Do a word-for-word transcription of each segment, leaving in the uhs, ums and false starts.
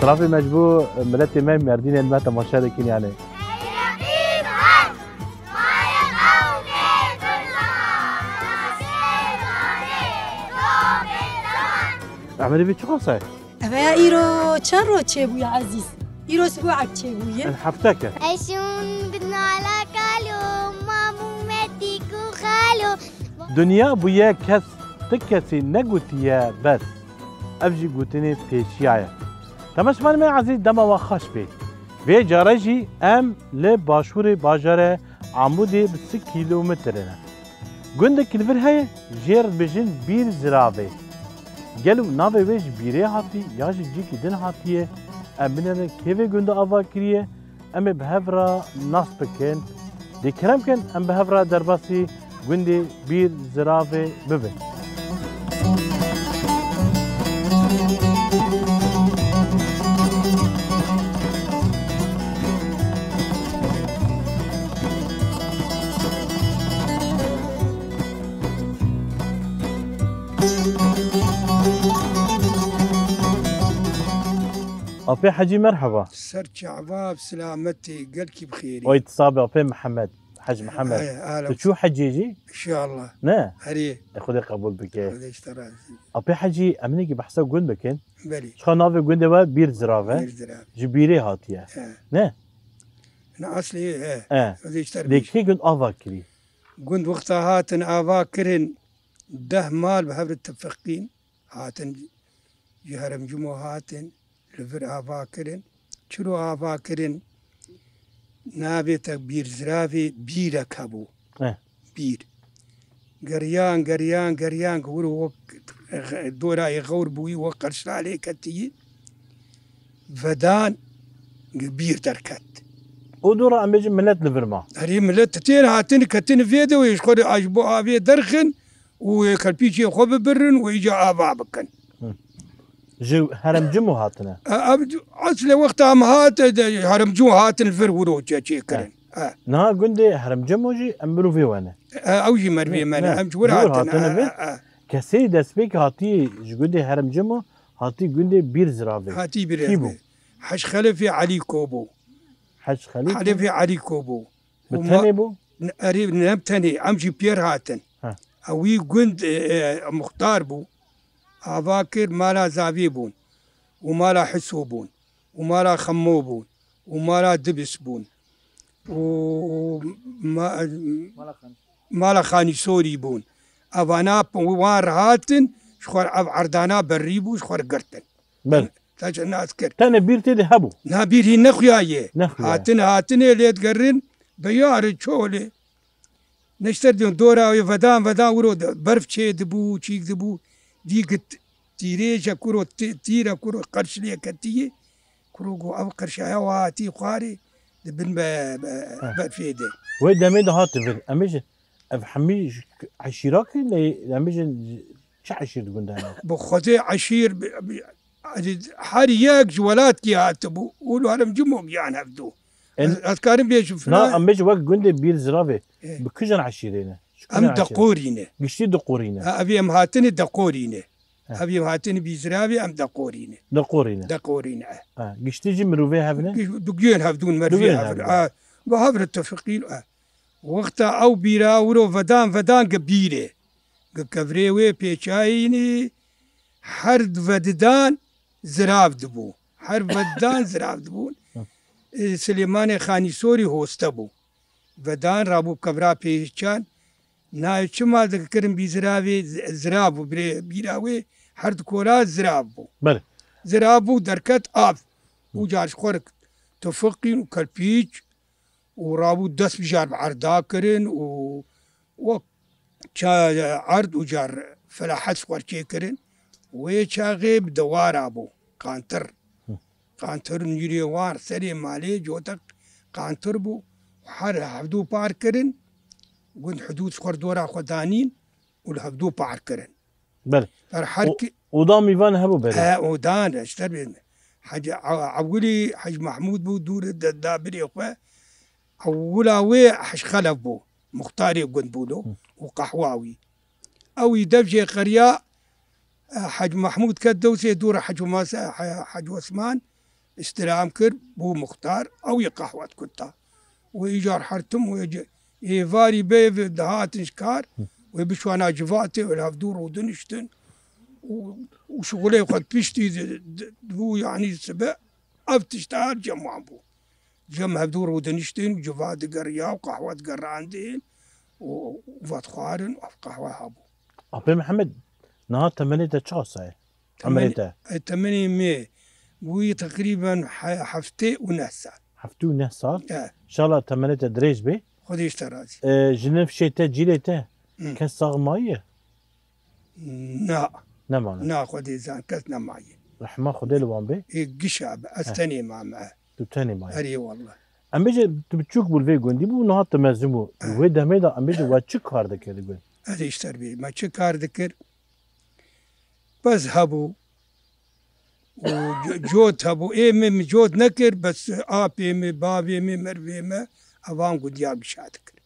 Silavê me ji bo miletê me Mêrdînê, me temaşe dikin yani. Emelê vê çiqas e? Ev ya îro çend roj çêbûye Ezîz? Îro sibû ek çêbûye. Ev hefteke. Eşûn bin ala kalo, mamû metik û xalo. Dinya bûye kes, ti kesî negotiye bes. Ev jî gotinê pêşiya ye. Temaşevanê me ezîz, dema we xweş bê. Vê care jî em li başûrê bajarê Amûdê bi sî kîlometre ne. Gundek li vir heye, jê re dibêjin Bîr Ziravê. Gelo navê wê ji bîrê hatî ya ji cîkî din hatiye? Em binêrin kê vê gundê ava kiriye, em ê bi hev re nas bikin. Dê kerem kin em bi hev re derbasî gundê Bîr Ziravê bibin. Apê Hecî, merheba. Ser çava, bi selametî, gelkî bi xêrî. Oy, tu sabê Apê Mihemed, Hec Mihemed. Ay, ahlen. Tu çû hecê jî? İnşallah. Ne? Herî. E, Xwedê qebûl bike. Xwedê ji te razî. Apê Hecî, em hinekî behsa gund bikin. Belê. Çiqa navê gundê we Bîr Zirav e? Bîr Zirav. Ji bîrê hatiye. He. Ne? Ne aslê, he. He. Xwedê ji te re bêje. Dê kê gund ava kirî? Gund wexta hatin ava kirin, deh mal bi hev re tifiqîn, hatin ji Heremcimo hatin, li vir ava kirin. Çiro ava kirin? Navê te Bîr Ziravê bîrek hebû. Eh. Bîr. Geriyan, geriyan, geriyan, ku wir wek dorayê xewr bûyî, wek qerşla lê ketiyî. Vedan, bîr derket. O dora em bêjin milet li vir ma. Herî milet têr hatin, ketin vê de wê ji xwe re, ji bo avê derxin û wê kelpîçê xwe bibirin û îca ava bikin. Hı. Ji Heremcimo hatine? E, ev, eslê wexta em hat, e, de, Heremcimo hatin vir wiro çê, çêkirin. E. E. Niha gundê Heremcimo jî em mirovê we ne. E, ew jî merivê me ne. Ne. Em ji wir hatine vir. E, e. Kesê destpêk hatî ji gundê Heremcimo hatî gundê Bîr Ziravê. Hatî Bîr Ziravê. Kî bû? Hec Xelefê Elîko bû. Hec Xelefê? Xelefê Elîko bû. Bi tenê bû? Erê, ne bi tenê, em jî pêr hatin. Ha. Ew wî gund, e, e, muxtar bû. Ava kir, mala Zavê bûn. Û mala Hiso bûn. Û mala Xemmo bûn. Û mala Dibis bûn. Û, û ma-, mala Xanî Sorî bûn. Evana p-, wan re hatin, ji xwe re ev erdana berî bû, ji xwe re girtin. Belê. Te ji nas kir. Tenê bîr tê de hebû. Na bîr hîn nexuyaye. Nexuyaye. Hatin, hatinê lê digerin, beyarê çolê. Neşter diyon, dora wê vedan, vedan wiro de, berf çê dibû, çîk dibû. Dî git tîrêje kuro, tî-, tîre kuro, qerş lê ketiye. Kuro go, ev qerşaya wa hatî xwarê, di bin be, be, heh, berfê de. Wê demê de hat vir. Em bêjin, ev hemî ji eşîra ki, lê em bêjin, çi eşîr di gund de hene? Bi Xwedê eşîr, bi, bi, her yek ji welatkî hatibû. Û li Heremcimo giyan hevdu. En-, ez, ez karim bêjim na, filan. Em bêjin wek gundê Bîr Ziravê. Eh. Bi kijan eşîrê ne? Ji kijan eşîrê? Em Deqorî ne. Giştî Deqorî ne. Ha, evî em hatini Deqorî ne. He. Evî em hatini Bîr Ziravê, em Deqorî ne. Deqorî ne. Deqorî ne, eh. Ha, giştî jî mirovê hev ne? Giş-, du giyên hevdûn mervê hev. Dugiyên hev. Ha, bi hev re tefiqîn, eh. Wexta ew bîra wiro vedan, vedan gi bîrê. Gi kevrê wê pêçayînî her vedidan zirav dibû. Her vedidan zirav dibûn. Hı. E, Silêmanê Xanîsorî hoste bû. Vedan rabû kevra pêçan. Nayê çima dikirin Bîr Ziravê, z-, zirav bû, birê bîra wê her di kora zirav bû. Belê. Zirav bû, derket av. Hı. Û car ji xwe re tifiqîn û kelpîç û rabû dest bi car bi erda kirin û wek ça-, erd û car felahet ji xwe re çêkirin. Wê çaxê bi dewara bû, qantir. Hı. Qantir nîrê war serê malê cotek qantir bû. Her hevdû par kirin, gund hidûd ji xwe re dora xwe danîn û li hevdû par kirin. Belê. Her, her o-, ki- oda mîvan hebû berê. E, odan, işte bir Hacı A-, Avgulî, Hacı Mahmud bû, dûr de, da birê xwe. Ewila wê Hec Xelef bû, muxtarê gund bû lo, hı, û qehwa wî. Ew î dev jê qeriya, e, Hec Mahmud ket dewsê dûr Hec Mas-, He-, Hec Osman, Îstîlam kir, bû muxtar, ew yê qehwe dikutta. Wê îcar her tim wê ci-, êvarî bê ve dihatin ji kar, wê bişwana civatê, wê li hevdû rûdiniştin û, û şixulê xwe piştî di, di, dibû, yanî sibe ev tişta her cem wan bû. Cem hevdû rûdiniştin û civa digeriya û qehwe digerandin û, û vedixwarin û ev qehwe hebû. Apê Mihemed, niha temenê te çi qasa ye? Temenê, Emrê te? E, temenê me bûyî teqrîben he-, heftê û neh sal. Heftê û neh sal? E. Şala temenê te dirêj bê. Xwedê ji te razî. E, ji nifşê te, cîlê te Hı. kes sax mayiye? Na. Nemane. Na, Xwedê zan kes nemaye. Rehma Xwedê li wan bê. Ê, gişa be. Ez He. tenê mame. Tu tenê mayî. Erê wallah. Em bêje tu biçûk bû li vê gundî bû, niha tu mezin bû. Li He. wê demê de em bêje we çi kar dikir li gund? Ez ê ji te re bêjim, me çi kar dikir? Pez hebû û c-, cot hebû. Ê min, min cot nekir, bes apê min, bavê min, mervê me, evan gundiya gişa dikir.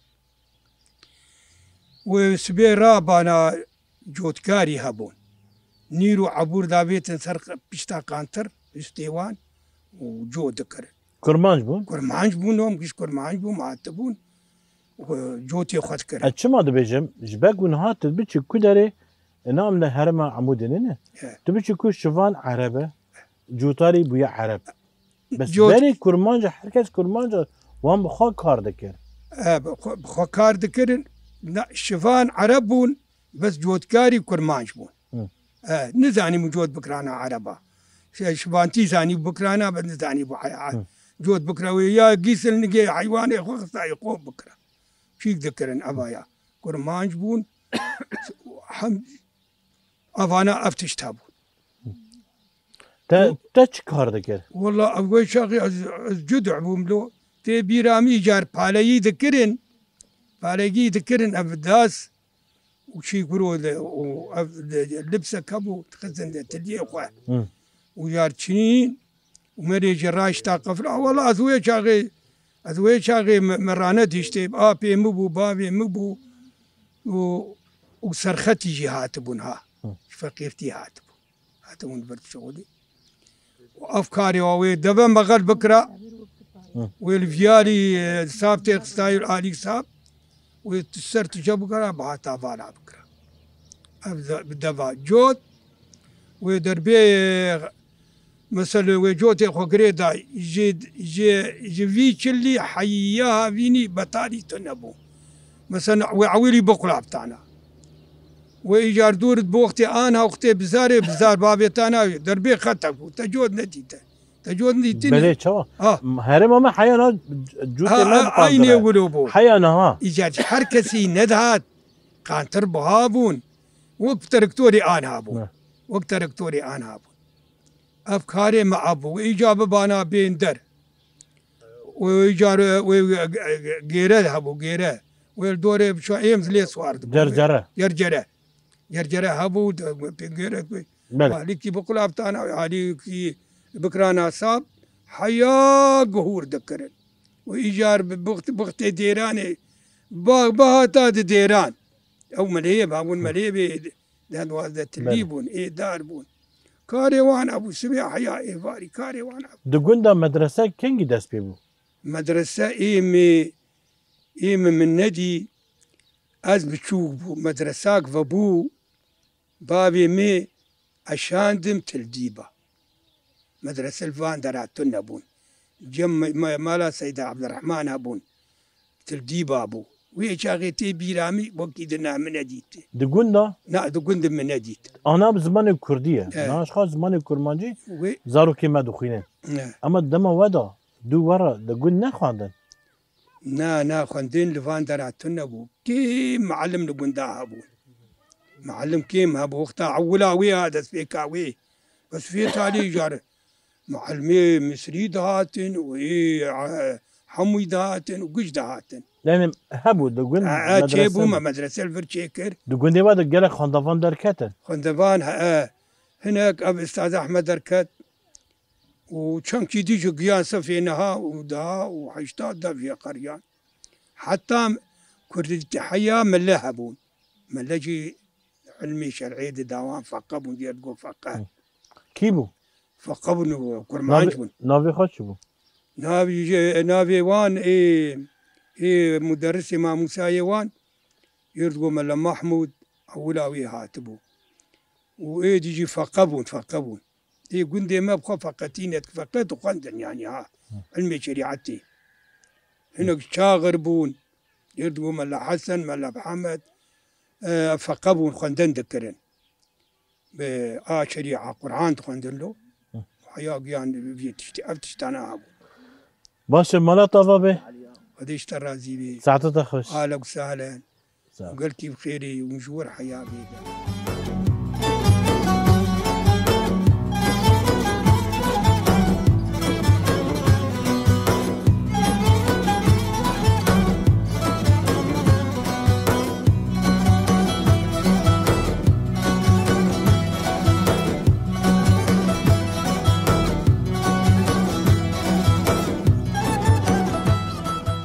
Wê sibê rabana cotkarî hebûn. Nîr û ebûr davêtin ser pişta qantir, üstê wan û cot dikirin. Kurmanc bûn? Kurmanc bûn, hom giş kurmanc bûn, hatibûn. Û cotê xwe dikirin. Ez çima dibêjim? Ji ber ku niha tu biçî ku derê, e, nam li herêma Amûdê nîne? He. Tu biçî ku şivan Ereb e, cotarî bûye Ereb. Bes Cot- berê kurmanc e, her kes kurmanc e, wan bi xwe kar dikir. E, bi xwe, bi xwe kar dikirin. Na, şivan Ereb bûn, bes cotkarî kurmanc bûn. Hı. E, nizanî min cot bikirana Ereba. Şey, şivantî zanî bikirana, bes nizanî bû heya. Hı. Cot bikira wê ya gîsil nigê heywanê xwe xistayê xwe bikira. Çîk dikirin evaya. Kurmanc bûn. Hem evana ev tişt hebûn. Te, te çi kar dikir? Walla ev wê çaxê ez, ez cudih bûm lo. Tê bîra min îcar paleyî dikirin. Paleyî dikirin ev das û çî kuro de û ev de, de lipsek hebû, dixistin de tiliyê xwe. Hı. Û yar çinîn û merê ji raşta qefil. A walla ez wê çaxê, ez wê çaxê me, me rane diştê. Apê min bû, bavê min bû û, û serxetî jî hatibûn ha. Hı. Ji feqîrtî hatibûn. Hatibûn ber şixulî. Û ev karê wa wê deve mexel bikira. Hı. Wê li viyarî, e, sab tê xistayî alî sab. Wê tu ser tu ce bikira, bi hata vala bikira. Ev de, bi deva cot. Wê derbê, e, mesela wê cotê xwe girê da. Ji, ji, ji vî çilî heya havînî betalî tu nebû. Mesela wê ewilî biqulaptana. Wê îcar dûr bi wextê an ha wextê bizarê bizar bavêtana derbê xetek bû. Te cot nedîte. Te cot nedîtî ne? Belê çawa? Ha. Herêma me heya na cotê Ha, me ha, aynê diqandire. Wilo bû. Heya niha. Îcar ji her kesî nedihat. Qantir buha bûn. Wek traktorê an ha bûn. Ne. Wek traktorê an ha bûn. Ev karê me abû. Wê îca bibana bên der. Wê, wê îcar, wê, wê, gêre hebû, gêre. Wê li dorê biçû êm lê swar dibû. Cercere. Cercere. Cercere hebû, de, pê gêre, pê. Belê. Alîkî biqulaptana, alîkî bikirana sab, heya guhûr dikirin. Û îcar bi bixt-, bixtê dêranê, ba-, bihata di dêran. Ew mileyê, babûn mileyê bê, deh duwazdeh tilî Belê. bûn, ê dar bûn. Karê wan hebû, sibê heya êvarî, karê wan hebû. Di gunda medrese kengî dest pê bû? Medrese ê min, ê min min nedî, ez biçûk bû, medresak vebû, bavê min eşandim Til Dîba. Medrese li van dera tune bûn. Cem me-, me-, mala Seyda Ebdirehman hebûn. Til Dîba bû. Wê çaxê tê bîra min, wekî di na min nedît. Di gunda? Na, di gund min nedît. Ana bi zimanê kurdî ye. Evet. Na ji xwe zimanê kurmancî Wê zarokê me dixwînin. Evet. Ama dema we de, dû we re di gund nexwendin? Na, na, xwendin li van dera tune bû. Kêm muallim li gunda hebû. Muallim kêm hebû. Wexta ewila wê ya destpêka wê. Bes vê talî jar muallimê Misrî dihatin û ê, e, hemû dihatin û giş dihatin. Yani hebû di gund E, e, medrese çêbû bû. Me medrese li vir çêkir. Di gundê we de gelek xwendevan derketin? Xwendevan, he, e, hinek ev Ustaz Ahmed derket. û çemkî dî jî giyan sifê niha û daha û heşta dev jê qeriyan. Heta Kurdî heya mille hebûn. Mille jî ilmê şer'ê di dawan feqe bûn, diye digot feqe. Hı. Kî bû? Feqe bûn û kurmanc bûn. Navê xwe çi bû? Navê, navê wan ê, ê muderrisê mamûsayê wan, Yurd Gomela Mahmûd, ewila wê hatibû. Û ê dî jî feqe bûn, feqe bûn. Ê gundê me bi xwe feqetî ne, feqet dixwendin, yanî ha, ilmê şerîetê. Hinek çaxir bûn, Yurd Gomela Hesen, Mela Mihemed, e, feqe bûn, xwendin dikirin. Bi a şerîa Qur'an dixwendin lo. Heya giyan vê tiştî, ev tiştana hebû. Baş e, mala te ava be. Xwedê ji te razî be. Saeta te xweş. Ahlen û sahlen. Sağ ol. Gelkî bi xêrê û ji wir heya bê de.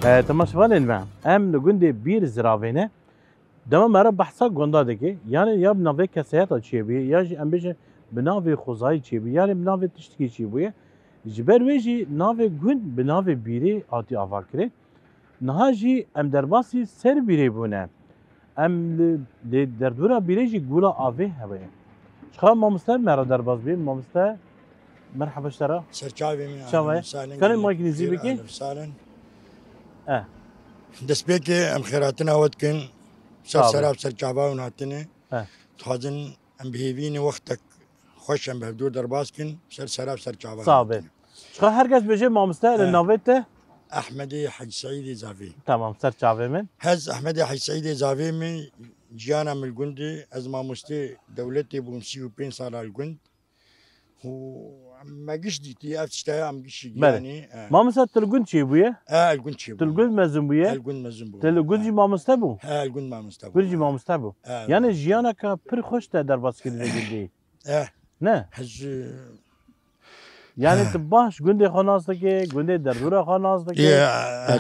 E, temaşevanên me, em li gundê Bîr Ziravê ne. Dema me re behsa gunda dike, yanî ya bi navê kesayeta çêbûye, ya jî em bêjin bi navê xwezayî çêbûye, yanî bi navê tiştikî çêbûye. Ji ber wê jî navê gund bi navê Bîrê hatî avakirin. Niha jî em derbasî ser Bîrê bûne. Em li, li derdora Bîrê jî gola avê hebe. Çiqa mamoste me re derbas bî, mamoste, merheba ji te re. Ser çavê min, Çawa ye? Ahlen û sahlen, Kanê gelek mayk nizî xêr, bikî? Ahlen û sahlen. Eh. Destpêkê em xêrhatina we dikin. Ser Sağ ol. Sera bi ser çava hûn hatine. He. Dixwazin em bi hêvî ne wextek xweş em bi hevdû derbas kin. Ser sera bi ser çava Sağ hûn be. Hatine. Çiqa her kes bêje mamoste li He. Navê te? Ehmedê Hec Seîdê Zavê. Tamam, ser çavê min. Ez Ehmedê Hec Seîdê Zavê me, jiyana min li gund e. Ez mamostê dewletê bûm, sî û pênc sala li gund. Û me giş dîtî, ev tişt heye em gişî Belê. Giyanî. E. Mamoste, tu li gund çêbûye? E, li gund çêbûye. Tu li gund mezin bûye? E, li gund mezin bû. Tu li gund jî E. Mamoste bû? E, li gund mamoste bû. Gund jî E. Mamoste bû. E. Yanî jiyaneke pir xweş te derbas kiriye gundê. E. Ne? Ez, e, Yani E. tu baş gundê xwe nas dike, gundê derdora xwe nas dike. E, e,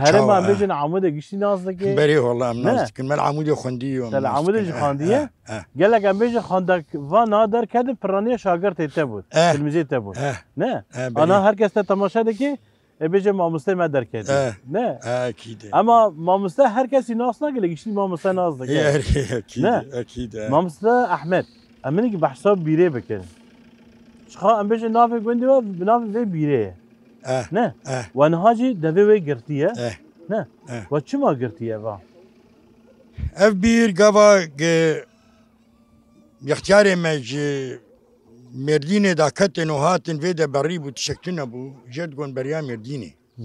Herêma çawa, em e. Bêjin Amûdê giştî nas dike. Berê wala em Ne? Nas dikin. Me li Amûdê xwendî yo, Te em li nas Amûdê dikin. Jî E, xwendiye? E. Gelek em bêjin xwendek va nader kedin piraniya şagirtê te bû, E. tilmîzê te bû. E. Ne? E, Ana belê. Her kes te temaşe dike, ê bêje mamosteyê me derketiye. E. Ne? E, ekîd e. Ema mamoste her kesî nas nake, lê giştî mamoste nas dike. E, ekîd e, Ne? Ekîd e. Mamoste Ehmed, em hinekî behsa Bîrê bikin. Çiqa em bêjin navê gundê we bi navê vê Bîrê ye. E. Ne? E. We niha jî devê wê girtiye. E. Ne? E. We çima girtiye va? Ev Bîr gava ge-, Yextiyarê me ji Mêrdînê daketin û hatin vê de berî bû, tişek tune bû, jê digon beriya Mêrdînê. Hı.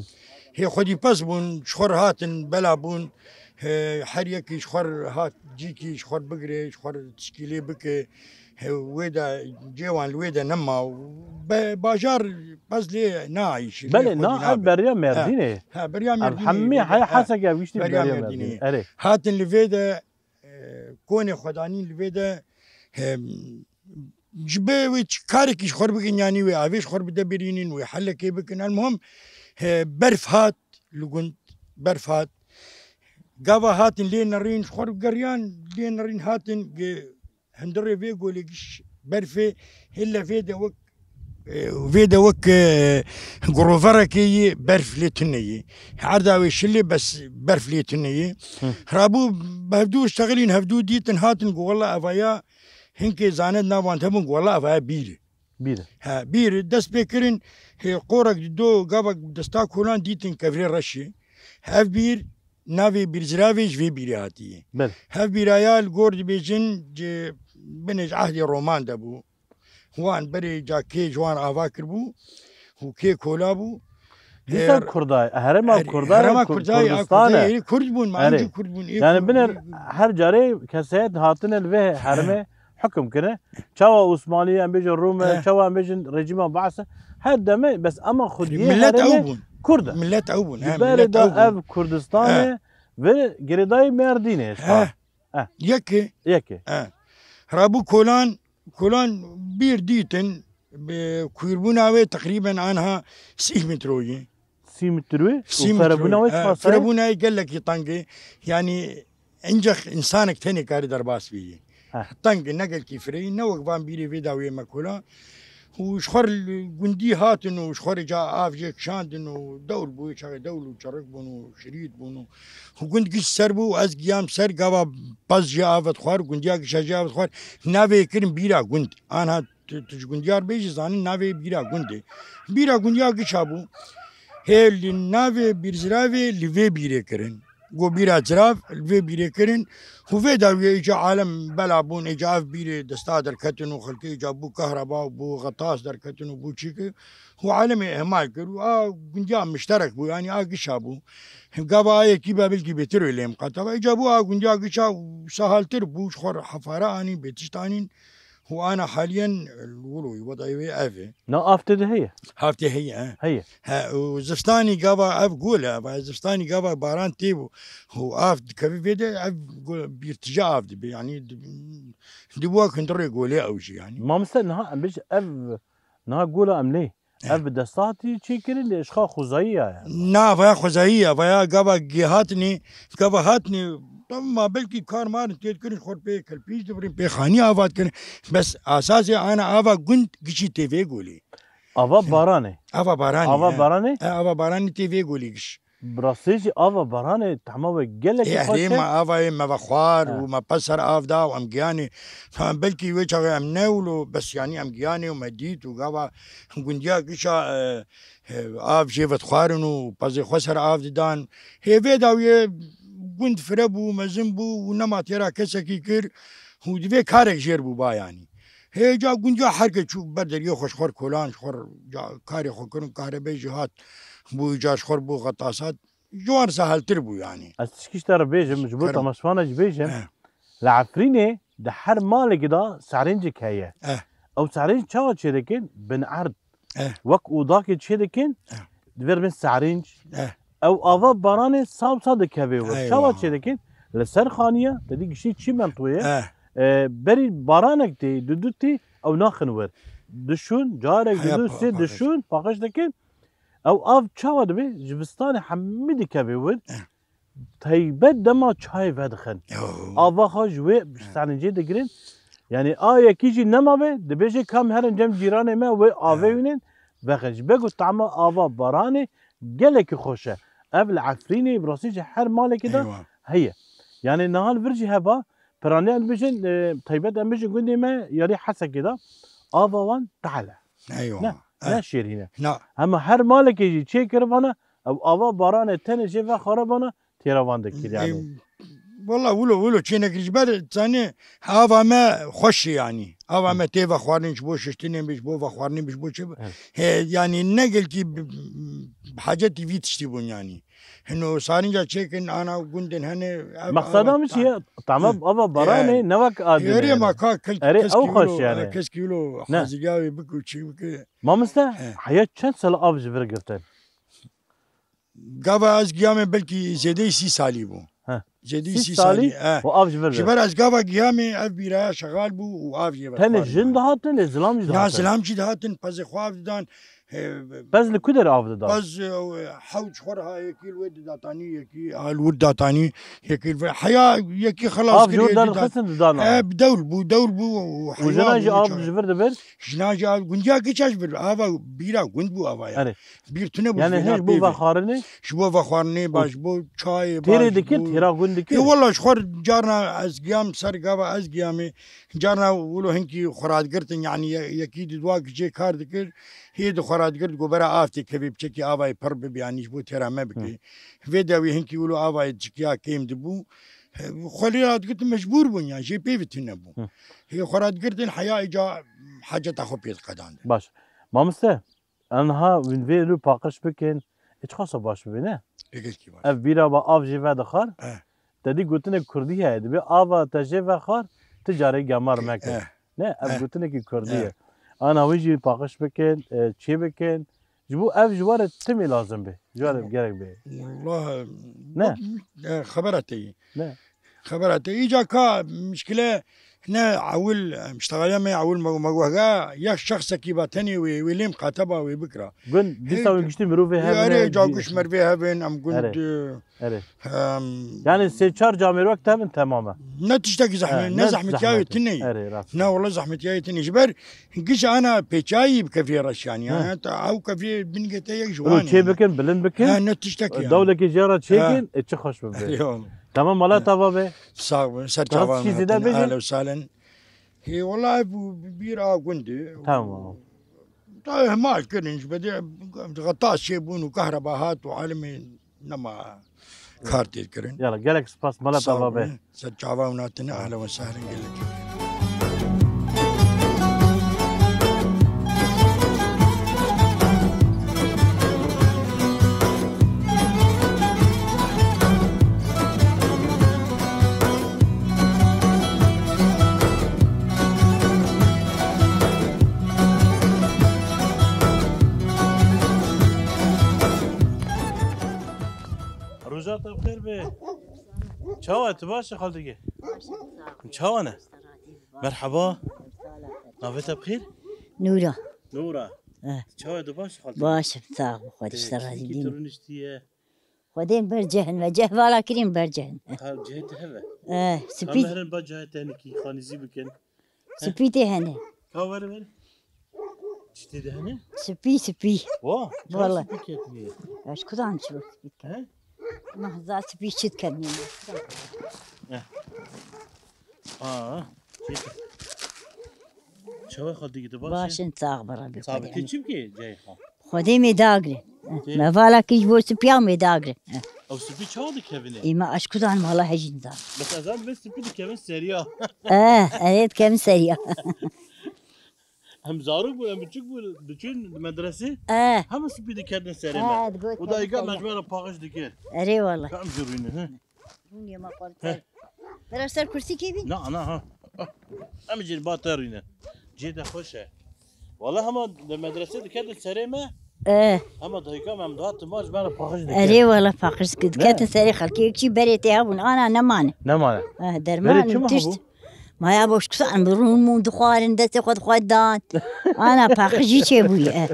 Hê xwedî pez bûn, ji xwe re hatin, bela bûn, he, her yekî ji xwe re hat, cîkî ji xwe re bigire, ji xwe re tişkî lê bike, he, wê de, cê wan li wê de nema û be-, bajar pez lê neayîşî, lê Belê, xwedî na, ev nabe. Beriya He, Mêrdînê. He, beriya Ev Mêrdînê hemî lê de, heya he, Hesekê ev giştî beriya beriya Mêrdînê. Mêrdînê. Erê. Hatin li vê de, e, konê xwe danîn li vê de, e, ji be wê çi karekî ji xwe re bikin, yanî wê avê ji xwe re bide birînin, wê helekê bikin. Elmuhim, e, berf hat li gund, berf hat. Gava hatin lê nerîn, ji xwe re geriyan, lê nerîn hatin, ge-, hundirê vê golê giş berfê, hille vê de wek e, vê de wek, e, groverekê yê berf lê tune yê. Erda wê şilê bes berf lê tune yê. Hı. Rabû bi hevdû ştexilîn, hevdû dîtin, hatin ku wela evaya hinkê zanet navan hebûn ku wela evaya bîr e. Bîr e. He, bîr e. Dest pê kirin, hê qorek di do gavek desta kolan dîtin kevirê reşê. Ev bîr, navê bîrziravê ji vê bîrê hatiye. Belê. Hev bîraya li gor dibêjin, ji binê ji ehdê Roman de bû. Wan berê ca kê ji wan ava kiribû û kê kola bû. Dîsa Her-, Kurda, herêma her-, Kurda, herêma Kur-, Kurda, ya Kurdistan Kurda, e. Êrî Kurd bûn, me Erê. Ancî Kurd bûn, ê Yani Kurd, biner ê her carê kesayet hatine li vê herêmê hukum kine. Çawa Osmanî, em bêjin Rûme, Eh. çawa em bêjin rejîma Baas e. Her deme, bes ama xwediyê Millet herêmê ew bûn. Kurd e. Millet ew bûn, Ji he, berê millet de ew bûn. Ev Kurdistan Eh. e, vê girêdayî Mêrdînê. Eh. Eh. Yekê. Yekê. Eh. Rabû kolan, kolan bîr dîtin, bi kûrbûna wê teqrîben anha sî metroyê. Sî metroyê? Sî Û metroyê. Ferebûna wê Eh, çiqas e? Ferebûna wê gelekî teng e. Yanî, încex însanek tenê karî derbas bî. Heh. Teng e, ne gelkî fireyî, ne wek van bîrê vê dawiyê me kola. û ji xwe li gundî hatin û ji xwe re ca av jê kişandin û dewr bû, çaxê dewr û çerik bûn û şirît bûn û, û gund giş ser bû û ez giyam ser gava pez jê av dixwar, gundiya gişa jê av dixwar, navê kirin bîra gund. Anha tu, tu ji gundiya re bêjî zanin navê bîra gundê. Bîra gundiya gişa bû. Hê li navê bîrziravê li vê bîrê kirin. Go bîra zirav li vê bîrê kirin. Û vê dawiyê îca alem bela bûn, îca ev bîrê desta derketin û xelkê îca bû kahreba û bû xetas derketin û bû çîkê. Û alemê ihmal kir û a gundiya mişterek bû, yanî a gişa bû. Gava a yekî be bilkî bêtir wê lê miqataba. Îca bû a gundiya gişa û sehaltir bû, ji xwe re hefare anîn, bê tişt anîn. Û ana haliyen wilo, wedayê wê ev e. Na av tê de heye? Av tê heye, he. Heye. He, û zistanî gava ev gol e, va zistanî gava baran tê bû. Û av dikeve vê de ev go-, bîrtije av dibe, yanî di-, di wek hundirê golê ew jî, yanî. Mamoste, niha em bêjin ev, niha gola em lê. Eh. Ev bi destê hatî çêkirin, lê ji xwe xwezayî ya ye. Na, vaya xwezayî ya, vaya gava gê hatinê, gava hatinê, ma belkî kar marin tê dikirin, ji xwe pê kelpîj dibirin, pê xanî ava dikirin. Bes asasê ana ava gund gişî tê vê golê. Ava baranê. Ava baranê, Ava he. baranê? He, ava baranê tê vê golê giş. Bi rastî jî ava baranê tehma wê gelekî Ê, xweş e. Erê, me avayê me vexwar He. û me pez ser av da û em giyanê. Ha, belkî wê çaxê em ne wilo, bes yanî em giyanê û me dît û gava gundiya gişa, e, e, av jê vedixwarin û pezê xwe ser av didan. Hê vê dawiyê gund fire bû, mezin bû û nema têra kesekî kir û divê karek jêr bû ba yanî. Hê ca gundiya her kes çû ber deriyê xwe ji xwe re kolan, ji xwe re ca karê xwe kirin, kahrebe jî hat bû, îca ji xwe re bû xetasat. Ji wan seheltir bû yanî. Ez tişkî ji te re bêjim, ji bo Kerem. temaşevana jî bêjim. Eh. Li Efrînê di her malekî de serêncek heye. Eh. Ew serênc çawa çêdikin? Bin erd. Eh. Wek odakê çêdikin, Eh. divê bin serênc. Eh. Ew ava baranê sawsa dikeve wir. Eywa. Çawa çêdikin? Li ser xaniya, te dî giştî çîmentoyê. Eh. E, berî baranek tê, du du tê, ew naxin wir. Dişûn, carek, Heya du du pa-, sê paqij. dişûn, paqij dikin. Ew av çawa dibe? Ji bistanê hemî dikeve wir. Eh. Taybet dema çayê vedixin. Oh. Ava xwe ji wê Eh. serêncê digirin. Yanî a yekî jî nemabe, dibêje ka em herin cem cîranê me wê avê Eh. wînin, vexin. Ji ber ku tama ava baranê gelekî xweş e. Ev li Efrînê, bi rastî ji her malekî de Eywa. heye. Yanî niha li vir jî heba, piraniyan dibêjin, e, taybet em bêjin gundê me, yarî Hesekê de, ava wan tehl e. Eywa. Ne, Eh. ne şêrîn e. Na. Hema her malekê jî çêkirivana, ew ava baranê tenê jê vexwaribana, têra van dikir, yanî. Ê, wela wilo, wilo çênekir ji ber, zanî, ava me xweş e, yanî. Ava Hı. me tê vexwarin, ji bo şiştinê be, ji bo vexwarinê be, ji bo çi be. Evet. He, yanî, ne gelkî bi, bi hacetî vî tiştî bûn, yanî. Hino sarinca çêkin, ana gundên hene, ev Mexseda ava min çi ta-, ye? Tamam, Hı. ava baranê, He. ne wek adinê, Erê yanî. ma ka kel-, Erê, keskî ew xweş, wilo, yanî. keskî wilo Ne. hazirgavê bike û çi bike. Mamoste, He. heya çend sal av ji vir girtin? Gava ez giyame belkî zêdeyî sî salî bû. He. Zêdeyî Sî sî salî salî, he. û av ji vir Ji dihat. ber ez gava giyame ev bîraya şexal bû û av jê Tenê vedixwar jin bû. dihatin, ê zilam jî Na dihatin. zilam jî dihatin, pezê xwe av didan. He, Pez li ku der av didan? Pez, e, hewc xwe re ha yekî li wê didatanî, yekî ha li wir datanî, yekî li vir. Heya yekî xelas Av kir, ji wir yekî dat. derdixistin didan He, av. bi dewr bû, dewr bû û Û heya jinan jî bû av çawa. ji vir dibir? Jinan jî av, gundiya giş ev bir. Ava bîra gund bû avaya. Erê. Bîr tune bû Yanî zêna hêj bo pê ve. vexwarinê? Ji bo vexwarinê ba, Û ji bo çayê ba, têrê ji dikir, bo têra gund dikir? Ê, wela ji xwe carna ez giyam ser gava ez giyamê. Carna wilo hinkî xwe radgirtin, yanî ye-, yekî di dua gicê kar dikir. Hê di xwe radgirt, go bera av tê kevê biçekî avayê pir bibe, yanî ji bo têra me bike. Hı. Vê dewê hinkî wilo avayê çikiya kêm dibû. He, xwe lê radgirtin mecbûr bûn, yan jê pê ve tune bû. Hı. Hê xwe radgirtin heya îca haceta xwe pê diqedandin. Baş. Mamoste, Em niha wîn vê lu paqij bikin, ê çiqasa baş bibe, ne? Ê gelkî baş. Ev bîra ba av jê vedixwar. Eh. Te dî gotinek kurdî heye, dibê ava te jê vexwar, ti carê gemar meke. Eh. Ne, ev Eh. gotinekî kurdî Eh. ye. Ana wî jî paqij bikin, e, çê bikin. Ji bo ev ji we re timî lazim be. Ji we re gerek be. Wallah, Ne? bak, e, xebera te yî. Ne? Xebera te. Îca ka mişkile, ne ewil, em, ştexaliya me ewil me, me gohga, ya şexsekî ba tenê wê, wê lêm qateba wê bikira. Gund, dîsa wê giştî mirovê hevin. Erê, e, ca di- guş mervê hevin, em gund, Erê. e, Erê. em, Yani sê çar camêr wek tevin temam e. Ne tiştekî zehmet, He, ne ne zehmetiyayê zehmet. Tinê. Erê, rast. Ne wala zehmetiyayê tinê. Ji ber giş ana pêçayî bi kefê reş yani. He. Yani ta ew kefê bingê te yek ji Û wan çê yani. Bikin, bilind bikin. He, ne tiştekî yani. Dawlekê jê re çêkin, He. e, çi xweş bibe. Eyvallah. Tamam, mala He. tava be. Sağ olun, ser Daha çavan çi zêde hatin, bêjin? Ehlen û sahlen. He, wala bu bir a gundî. Tamam. Daha ihmal kirin, ji bedê xetas çê bûn û kahreba hat û alimê nema kar tê kirin. Yala, gelek spas, mala Sağ tava be. olun. Ser çava û natine, ehlen û sahlen gelek. Roja te bi xêr be. Çawa, tu baş e, xaltî? Çawa ne? Merhaba. Navê te bi xêr? Nûra. Nûra. Eh. Çawa, tu baş e, xaltî? Baş im, sağ ol, Xwedê ji te razî bî. Kî tu rûniştiye? Xwedê ber cih in, me cih vala kirîn ber cih in. Ha, cihê te heve? Eh, spî. Ka me herin ba cihê te nikî, xanîzî bikin. Spî tê hene. Ka were, were. Çi tê de hene? Spî, spî. Wa, Wala. Spî ketiniye. Ez kudan çi spî ket? He? Mahza spî çi ketiniye. He. Aa, çi? Çawa xwe digite, baş e? Baş in, sax bi Rebî Xwedê. Sabitê çi bike cayê xwe? Xwedê me dagre. Tê. Me vala kî ji bo spiya me dagre. Ew spî çawa dikevine? Ê me aşkudan mala hejîn da. Bes ez an be spî dikevin seriya. Eh, erê dikevin seriya. Em zarok bûn, em biçûk bûn, diçûn medresê. Eh. Hema spî diketin serê me. Eh, digot Û dayika me ji me re paxiş dikir. Erê wala. Ka em jî rûyne, he? Rûnê me xwe He. Bera ser kursî kê bî? Na, na, ha. Em jî ba te rûyne. Cihê te xweş e. Wala hema di medresê diketin serê me. Eh. Hema dayika me em dihat ma ji me re paxiş dikir. Erê wala paxiş dikir. Ne? Diketin serê xelkê. Yek çî berê tê hebûn. Ana nemane. Nemane. Eh, derman Berê çi û ma tişt. hebû? Maya boş kusan, rûn mûn dixwarin, destê xwe dixwe dan. Ana paqijî çêbûye.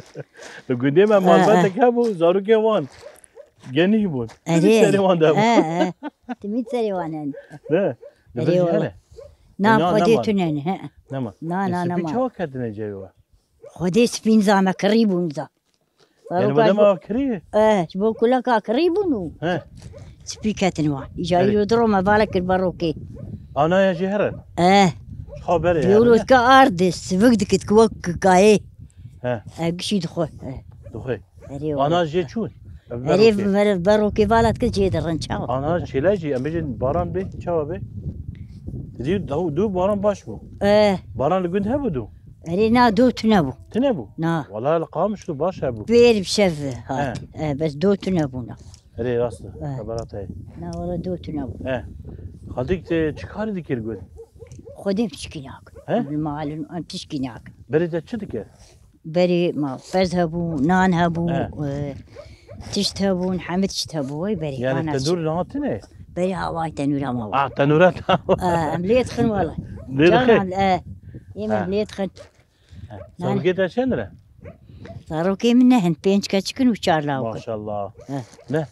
Li gundê me malbetek hebû, zarokê wan genî bûn. Erê. Timî serê wan de hebû. He, he. Timî serê wan hene. Ne? Erê wala. Na, xwedê tune ne, he. Nema. Na, na, nema. Spî çawa ketine cewê we? Xwedê spîn zame kirî bûn za. Yani Zaroka ji bo, madem kirî? Eh, ji bo kuleka kirî bûn û He. Spî ketin wan. Îja Herê. îro diro me vala kir berokê. Anaya jî here? Eh. Xwe berê Yewlo here. Dike ard, sivik dikit ki wek kayê. He. Eh, gişî dixwe. Eh. Dixwe. Erê Ana wala. jê çûn? Erê Berokê. Ber-, berokê vala dikit jê dirin çawa. Ana çêle jî, em bêjin baran bê, çawa bê? Dî du, du baran baş bû. Eh. Baran li gund hebû du? Erê na, do tune bû. Tune bû? Na. Wala li Qamişlo baş hebû. Pêr bi şev hat. He. E, bes do tune bû na. Erê rast e. He. Xebera te ye. Na wala do tune bû. He. Xaltîk te çi karî dikir gund? Xwedê tişkî nak. He? Malin em tişkî nak. Berê te çi dikir? Berê ma pez hebû, nan hebû, He. e, tişt hebûn, hemî tişt hebû, wey berê. Yani ana tenûr çi? Niha tune? Berê haway tenûra ma wa. Ah, tenûra ta. E, em lê dixin wala. Lê dixin? Canan, e, ê me Ha. lê dixin. Ha. Nan. Zarokê te çend re? Zarokê min ne hin, pênc keçik in û çar lawik in. Maşallah. He. Ne?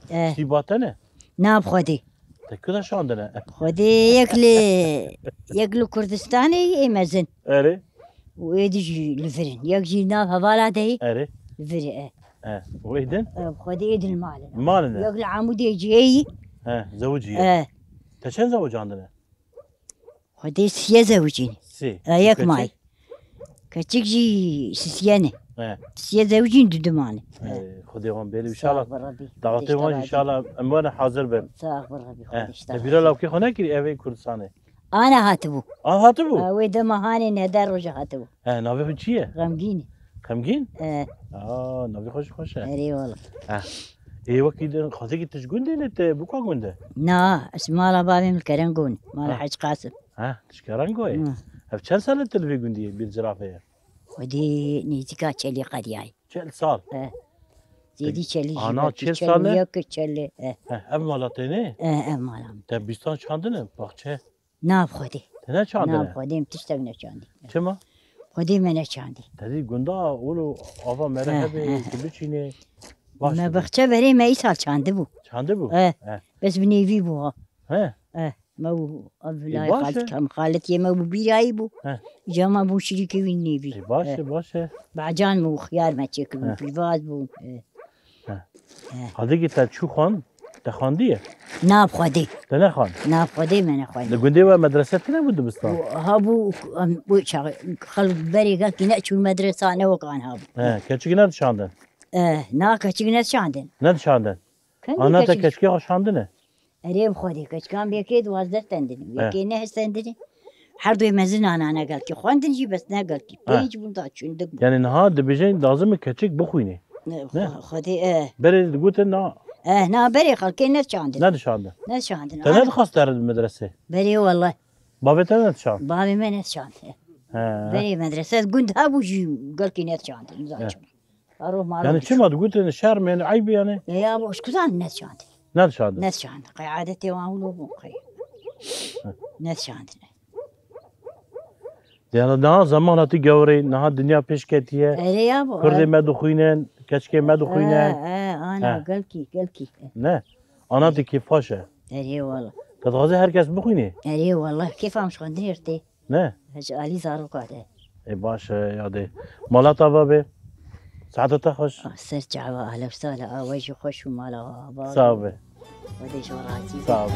He. Tî ba te ne? Na bi Xwedê. Te ku de şandine? Xwedê yek li, yek li Kurdistanê yê mezin. Erê. Û êdî jî li vir in. Yek jî nav hevala de yê. Erê. Li vir e. E, û êdin? E, Xwedê êdin li mal in. Mal in e. Yek li Amûdê cihê yî. He, zewicî ye. E. Te çend zewicandine? Xwedê siye zewicîn. Sê. E, yek Keçik? may. Keçik jî sisiye ne. He. Siye zewicîn, du du mane. He, Xwedê wan bêrî, Sağ inşallah. ol Rabbi. Dawetê Xwedê wan te jî razî. inşallah em were hazir bin. Sağ ol Rabbi, He. Xwedê te Te bîra razî. lawkê xwe nekirî evê Kurdistanê? Ana hatibû. A hatibû? Ha, wê dema hanê neh deh roja hatibû. He, navê xwe çi ye? Xemgîn. Xemgîn? He. Aa, navê xwe jî xweş e. Erê wala. He. Ê, wekî din, xwezekî tu ji gundê ne, te bi ku gund e? Na, ez mala bavê min li Kerengo ne. Mala Ha. Hec Qasim. Ha, tu ji Kerengo ye? Hı. Ev çend sal e tu li vê gundî ye, bir zirafe ye? Xwedê nêzîka çelê qediyayê. Çel sal? He. Zêdî çelî jî Ana belkî çel çel sal e? û yek, çel, he. He, ev mala te ne? He, ev mala min. Te bîstan çandine, baxçe? Na bi Xwedê. Te neçandine? Na, Xwedê min tiştek neçandî. Çima? Xwedê me neçandî. Te dî gunda wilo ava mere He, hebe, he. tu biçînê. Baş Me bû. baxçe berê me îsal çandibû. Çandibû? He. He. Bes bi nêvî bû ha. He. He. Me û ev Ê, layê baş e. xaltî kam xaletiyê me bû bîrayî bû. He. Îca me bû şirîkê wî nêvî. Ê, baş He. e, baş e. Bacan bû, xiyar me çêkiribû, He. pîvaz bû. He. He. He. Hadikî te çû xwan, te xwandiye? Na bi Xwedê. Te nexwand? Na bi Xwedê me nexwend. Li gundê we medrese tine bû dibistan? Û hebû, em, wê çaxê xelk berê gelkî neçûn medresa, ne wek an hebû. He, keçik nedişandin? Eh, na keçik nedişandin. Nedişandin? Kendî Ana te keçik keçikê xwe şandine? Erê bi Xwedê, keçikan bi yekê duwazdeh stendin, bi Eh. yekê neh stendin. Her duê mezin anane gelkî. Xwendin jî bes ne gelkî. Eh. Pênc bûn da çundik bûn. Yani niha dibêjin lazim e keçik bixwîne. Ne, Ne? Xwe-, Xwedê, eh. Berê digotin na. Eh, na berê xelkê nedişandin. Nedişandin. Nedişandin. Te Ana- nedixwast te re medrese? Berê wele. Bavê te nedişand? Bavê me nedişand. He. Berê medrese gund hebû jî gelkî nedişandin. He. Zaten. Aro maro Yani diçû. çima digotin şerm yani eyb yani? E ya, bo, ji kuzan nedişandin. Nedişandin? Nedişandin. Qey adetê wan wilo bûn qey. Nedişandin. Yani daha zaman hatî gewrê, niha dinya pêş ketiye. Erê ya bo, Kurdê e. me dixwînin, keçikê me dixwîne. E, e, ana, He. gelkî, gelkî. Ne? Ana te kêfxweş e. Erê wala. Te dixwaze her kes bixwîne? Erê wala. Kêfa min ji xwendinê re tê. Ne? Ji alî zaroka de. Ê baş e, yadê. Mala te ava be. Saeta te xweş. Ah, ser çava, ahla û sahla, a we jî xweş û mala ava. Sağ be. Xwedê ji we razî be. Sağ be.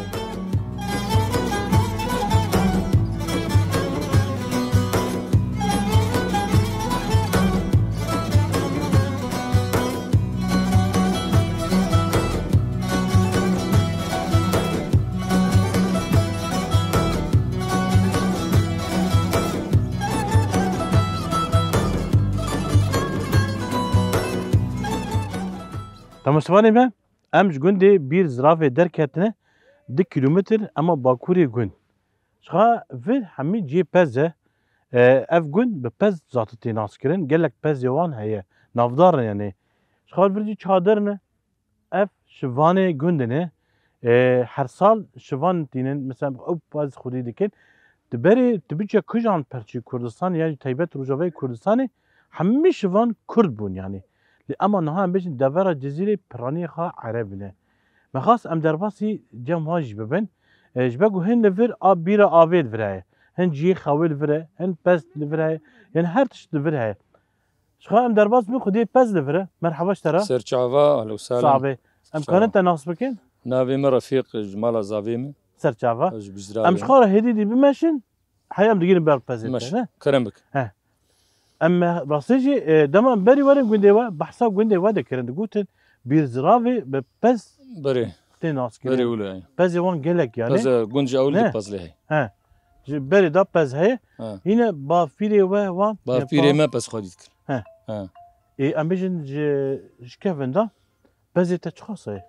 Temaşevanê me, em ji gundê Bîr Ziravê derketine du kîlometr ema bakurê gund. Ji xwe vir hemî cihê pez e. E, ev gund bi pez zate tê naskirin. Gelek pezê wan heye. Navdar in yani. Ji xwe vir jî çadir ne. Ev şivanê gundê ne. E, her sal şivan tînin. Mesela ew pez xwedî dikin. Di berê tu biçe kujan perçî Kurdistan, yani taybet Rojavayê Kurdistanê, hemî şivan Kurd bûn yani. Lê ema niha em bêjin devera Cizîrê piranî xwe Ereb ne. Me xwest em derbasî cem wan jî bibin. E, ji ber ku hin li vir a bîra avê li vir heye. Hin cihê xewê li vir e, hin pez li vir heye. Yani her tişt li vir heye. Ji xwe em derbas bin xwediyê pez li vir e. Merheba ji te re. Ser çava, ahla û sahla. Sabe. Em Sağ ol. karin te nas bikin? Navê min Refîq, ji mala zavê min. Ser çava. Ez ji Bîzra Em ji me. xwe re hêdî dî bimeşin. Heye em digîrin ber pezê Meş, te, ne? kerem bik. He. Em me rastî jî, e, dema em berî werin gundê we, behsa gundê we dikirin, digotin, Bîrziravê bi pez Berê. tê naskirin. Berê wilo ye. Pezê wan gelek yani. Pez e, gund ji ewil Ne? de pez lê heye. He. Ji berê da pez heye. He. Yine bafîrê we wan Bafîrê yepa- me pez xwedî dikir. He. He. Ê, em bêjin ji, ji kevin da pezê te çiqas heye?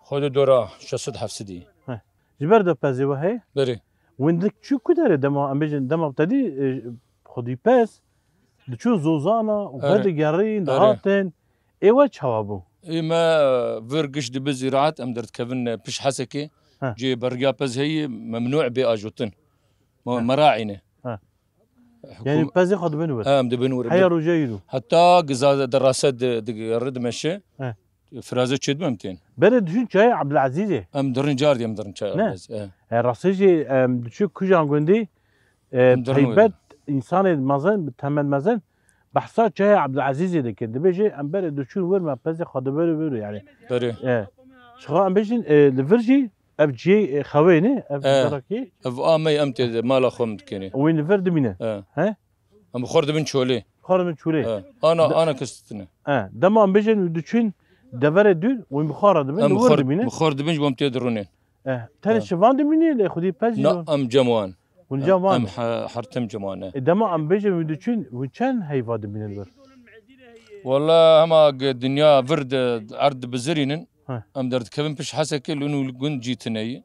Xwedê dora şeş sed heft sed. He. Ji ber de pezê we heye? Berê. Windik çû ku derê dema, em bêjin dema te dî, e, xwedî pez, diçûn zozana û Erê. vedigerîn, Erê. dihatin. Ê we çawa bû? Ê me, e, vir giş dibe zîraet, em derdikevin, e, piş Hesekê. He. Cê beriya pez heye, memnû bê ajotin. Me, He. meraîne. He. Hikûm- Yani pezê xwe dibin wir? He, em dibin wir. Heya roja îro. Heta giza derase di, di, ri dimeşe. He. Firaze çêdibe em tên. Berê diçûn çayê Abdulazîzê? Em dirin car diye em dirin çayê Ne? Abdulazîz. He. E, rastî jî, em diçû kujan gundî, e, Em dirin wir. taybet, insanê mezin, bi temed mezin, behsa çayê Abdulazîzê dike. Dibêje, em berê diçûn wir me pezê xwe dibir wir yani. Berê. E, şixa em bêjin, e, li vir jî ev cihê, e, xewê ne, ev E. derekî. Ev a me em tê de mala xwe em dikenê. Wî li vir dimîne. E. He? Em bi xwe dibin çolê. Xwe dibin çolê. E. Ana, De- ana kes tine. E. Dema em bêjin diçûn deverê dûr, wî bi xwe re dibin, Em li bi wir xwe, dimîne. bi xwe dibin ji bo em tê dirûnê. E. Tenê E. şivan dimîne, lê xwedî pez jî Na, wan. em cem wan. Hûn cem wan. Em he-, her tim cem wan e. E, dema em bêjin wî diçûn, wî çend heyva dimîne li vir? Walla hema ge dinya vir de erd dibizirînin, He. em derdikevin piş Hesekê, li nû gund cî tine yî.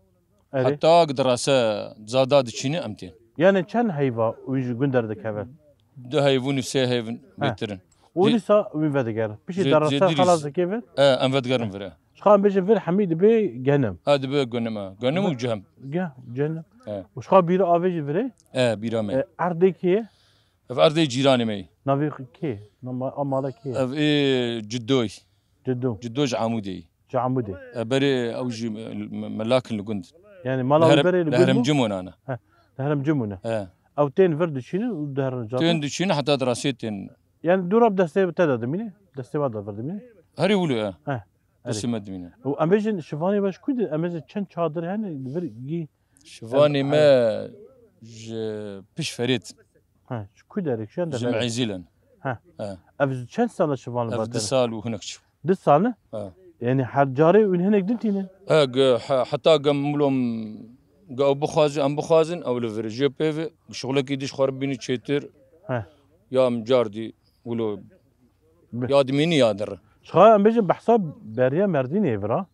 Erê. Heta gi dirase zada diçîne em tên. Yani çend heyva wî ji gund derdikeve? Du heyvûn û sê heyvin He. bêtir in. Û Zê-, dîsa wî vedigerin. Piştî zê-, derase zêdî xelas rîz. dike vir? E, em vedigerin vir e. Çiqa em bêjin vir hemî dibe genim. Ha, dibe genim, ha. Genim û cehem. Ge-, cehennem. He. Û çiqa bîra avê jî virê? E, bîra me. E, erdê kê ye? Ev erdê cîranê me ye. Navê kê? Nama-, a mala kê ye? Ev ê Ciddoy. Ciddo. Ciddo ji Amûdê ye. Ji Amûdê. E, berê ew jî me-, me-, melakin li gund. Yani mala wî berê li gund bû? Li Herem Cimûn ana. He, li Herem Cimûn e. He. Ew tên vir diçînin û diherin catin? Tên diçînin heta dirasê tên. Yani dû re bi destê te de dimîne? Destê we de vir dimîne? Herê wilo ye. He. Destê me dimîne. Û em bêjin şivanê we ji ku de, em bêjin çend çadir hene, li vir gî? Şivanê me ji Pişt Ferêt. Ha, ji ku derê, çend derê? Ji Meîzîl in. Ha. Ha. Ev çend sal e şivan li ber te? Ev du sal û hinek çû. Du sal ne? Ha. Yani her carê win hinek din tînin? Ha, ge-, he-, heta ge milom ge ew bixwazin, em bixwazin, ew li vir jê pê ve, şixulekî dî ji xwe re bînî çêtir. Ha. Ya em cardî wilo Bi- Ya dimînî ya dir. Çiqa em bêjin behsa beriya Merdînê vir a.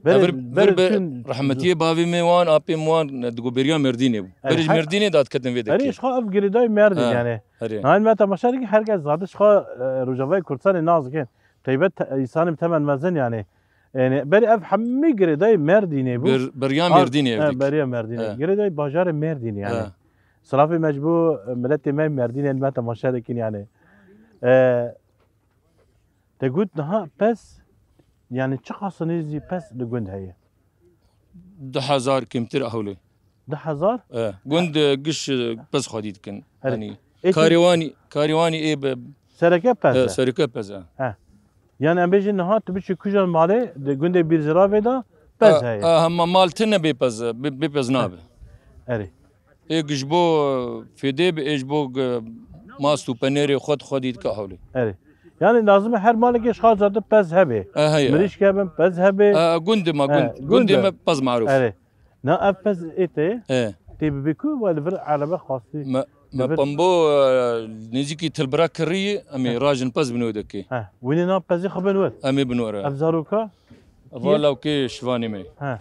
Berê, Evir, berê vir bi çin rehmetiyê bavê me wan, apê me wan, digo beriya Merdînê bû. Erê, Berê ji her- Merdînê da diketin vê Erê dekê. Çiqa ev girêdayî Merdîn Ha, yani. erê. Nain me temaşa dike herkes zade çiqa, e, Rojavayê Kurdistanê nazikin. Teybet te-, îsanê temen mezin yani. Yani berê ev hemî girêdayî Merdînê bû. Bir, beriya Merdînê ev dik. Beriya Merdînê. He. Girêdayî bajarê Merdînê yani. He. Silafê me ji bo miletê me Merdînê me temaşe dikin yani. E, Te got niha pez, yani çiqas nêzî pez li gund heye? Du hezar kêmtir a hewlê. Du hezar? E, gund, e, giş, e, pez xwedî dikin. Herê. Yani Ê, karê wanî, karê wanî ê be- Sereke pez e, e? Sereke pez e. He. Yani em bêjin niha tu biçî kujan malê di gundê Bîrziravê de pez E, heye. e, hema mal tine bê pez, bê, bê pez nabe. Erê. Ê ji bo fêdê bi, ê ji bo, e, mast û penêrê xwe xwedî dike hewlê. Erê. Yani lazim e her malekê ji xwe zade pez hebe. E, heye. Mirîşk hebin, pez hebe. E, gundê me, He, gund, gundê gundê. me pez marûf. Erê. Na ev pez ê te E. tê bibê ku we li vir erebe xwastî? Me, Li me vir pembo, e, nêzîkî tilbira kirî, em ê He. rajin pez binodekê. He. Winê na pezê xwe bin wir? Em ê binore. Ev zaroka? Vala kê şivanê me. He.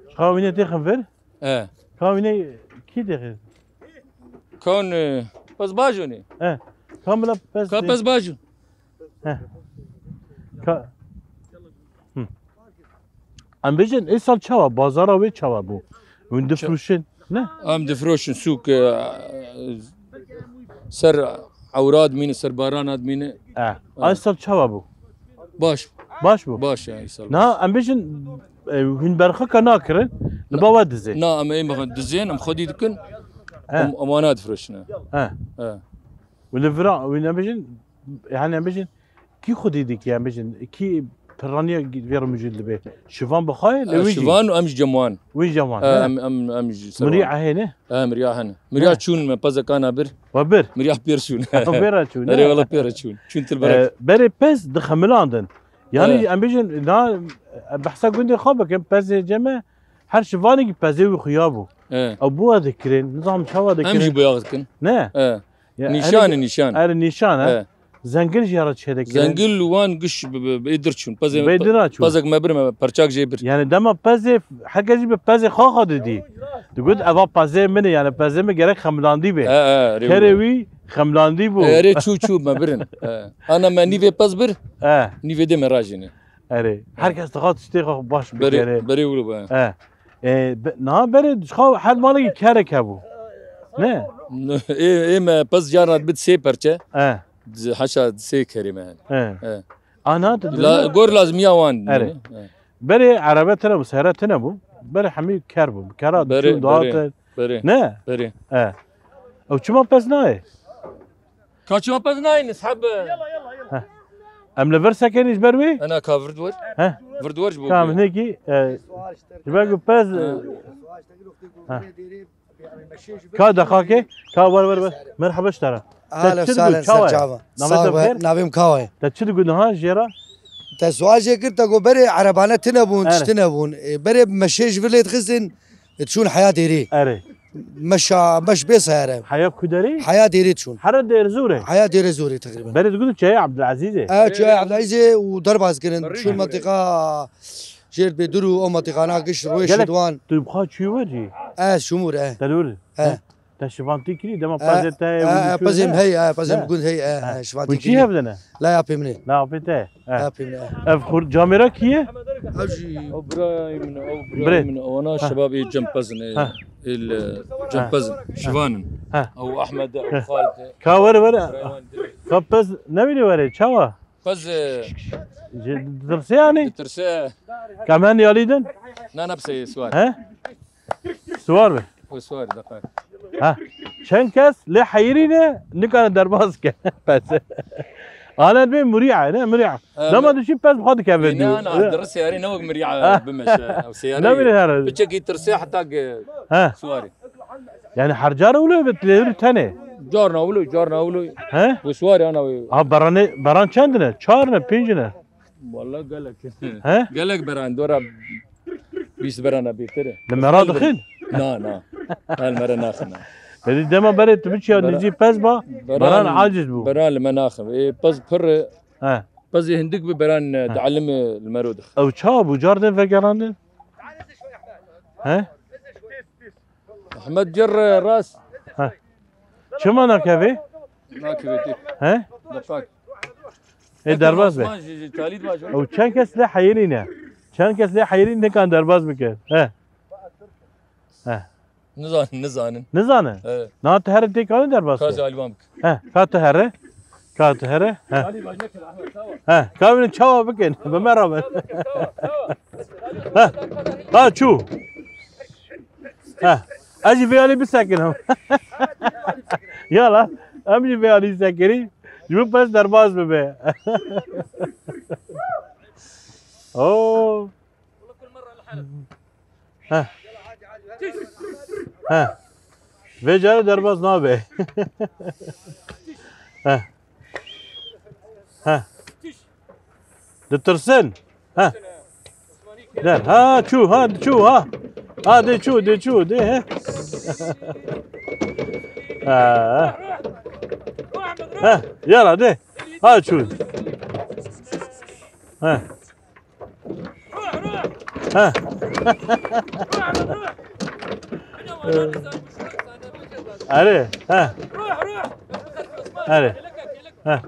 Xwe winê têxin vir? E. Ka wîne kî dixê? Kan, e, pez bajon e. He. Ka mila pez Ka pez bajon. He. Ka. Hı. Em bêjin, ê sal çawa, bazara wê çawa bû? Hûn difroşin, ne? Em difroşin sûk, e, ser ewra dimîne, ser barana dimîne. E. Ay sal çawa bû? Baş. Baş bû? Baş e, îsal. Na, em bêjin, e, hûn berxika nakirin, li ba we dizê. Na, em ê dizên, em xwedî dikin, He. em, em wana difroşine. He. He. Û li vira, wî em bêjin, yani em bêjin, kî xwedî dikî, em bêjin, kî piraniya vê re micûl dibe? Şivan bi xwe, lê He, wî jî? Şivan û em ji cem wan. Wî cem wan, He, he. em, em, em ji ser Mirî wan. ehêne? He, mirî ehêne. Mirî He. çûn me, pezekana bir. Wa bir? Mirî pêr çûn. Pêra çûn, Erê, he. wela pêra çûn. Çûn til berek. E, berê pez dixemilandin. Yani He. em bêjin, na, behsa gundê xwe bikin, pezê ceme, her şivanekî pezê wî xuya bû. He. Ew bû we dikirin, nizam çawa Em dikirin. jî boyax dikin. Ne? He. Ya, Nîşan e, henekî nîşan. Erê nîşan e. He. Zengil jî ya re çêdikirin. Zengil û wan giş bi, bi, bi, êdir çûn. Pezê, Bê dira çûn. pezek me bir, me perçak jê bir. Yani dema pezê, herkes jî bi pezê xwe xwe didî. Digot, "Eva pezê min e, yani pezê min gerek xemlandî be." He, he, erê Kerê wilo. wî xemlandî bû. Erê çû çû me birin. He. Ana me nîvê pez bir, He. nîvê dê me rajîne. Erê. Herkes dixwat tiştê xwe baş Berê, bikere. berê wilo be. He. E, be, niha berê dixwa her malekî kerek hebû. Ne? Ê, ê me pez carna dibit sê perçe. He. Di-, haşa sê kerê me hene. He. He. Ana tu La, dibit- gor lazimiya wan. Erê. He. Berê erebe tine bû, sere tine bû. Berê hemî ker bû. Kera Berê, diçûn berê, dihatin. berê. Ne? Berê. He. Ew çima pez nayê? Ka çima pez nayê, nisheb. He. Em li vir sekenî ji ber wê? Ena ka vir diwer. He. Vir diwer ji bo Ka wê. Hinekî, e, ji ber ku pez, He. e, Ha. Ka deqakê, ka wer, wer, wer. Merhaba ji te re. Te Ahlen çi digot, sahlen, çawa ser ye? çava. Navê Sağ te bi be, xêr? navê min Kawa ye. Te çi digot niha jê re? Te sual jê kir, te got berê erebane tine bûn, Erê. tiştine bûn. E, berê meşê ji vir lê dixistin, e, çûn heya dêrê. Erê. Meşa, meş bê seyare. Heya ku derê? Heya dêrê çûn. Here dêr zûr e. Heya dêrê zûr e teqrîben. Berê digot çaya Abdülazîz e. E, çaya Abdülazîz e û derbas kirin. Çûn mentiqa Jêr bê dur û o metiqana giş rûyê Gelek şidwan. Tu bi xwe çûyî wer jî? Ez şûmûr e. Te li wir? He. Te şivantî kirî, dema E, pezê te e, e, wî pezê min çû ne? Hey, e, pezê Ne? min gund hey, e, Ha. e, şivantî Hûn çi kirî. hevdine? La ya pê min ê. La ya pê te. E. La ya pê min e. Ev xur camêra kî ye? Ev jî ew birayê min e, ew birayê min e, wana şebabê cempez in, ê, ê li cempez in, şivan in. Ha. Ew Ehmed e, ew Xalid e. Ka were, were. Ka pez nebînî were, çawa? Pez, e, Ji, ditirse yani? Ditirse. Ka em hene alî din? Na, na, psê siwar. He? Siwar be. O siwar, deqe. Ha. Çend kes lê heyirî ne, nikane derbas ke. Pes. Alet bê murîa, ne? Murîa. Ha, dema dişî pes bi xwe dikeve dû. Na, na, dirist yarî ne wek murîa bimeşe. Ew sê yarî. Ne bîne here. Piçekî tirse heta ge siwarî. Yani her car wilo bit lê tenê. Carna wilo, carna wilo. He? Bu siwarî ana wê. Ha, beranê, beran çend ne? Çar ne, pênc ne? Walla gelek. He? Gelek beran, dora bîst berana bêtir e. Li me re dixin? Na, na. Hel me re naxin. Belî dema berê tu biçiya nêzî pez ba, beran aciz bû. Beran li me naxin. Ê, pez pir e. He. Pezê hindik bi beran, e, dielime li me re dixin. Ew çawa bû? Car dê vegerandin? He? Ehmed cer, e, rast. He. Çima nakeve? Nakeve tê. He? Deqak. Ê, derbas be. Osman jî, jî talî dibaş. Ew çend kes lê heyirî ne? Çend kes lê heyirî nikan derbas bike? He. He. Nizanin, nizanin. Nizanin? Evet. Na tu here tê kanî derbas be? Ka ji alî wan bike. He, ka tu here. Ka tu here. He. He, ka bînin çawa bikin. Bi me re bin. He. Ha, çû. Ha. Ez jî vê alî bisekinim. Yala. Em jî vê alî sekinî. Ji bo pez derbas bibe. Oo. Heh. Heh. Vê carê derbas nabe. Heh. Heh. Ditirsin. Heh. Der. Ha, çû, ha, çû, ha. Ha, dê çû, dê çû, dê, he. Ha. Heh, yara, dê. Ha, çû. Heh. Ruh, ruh. Ha. Ruh, ruh. Erê, ha. Ruh, ruh. Erê. Ha. Ha.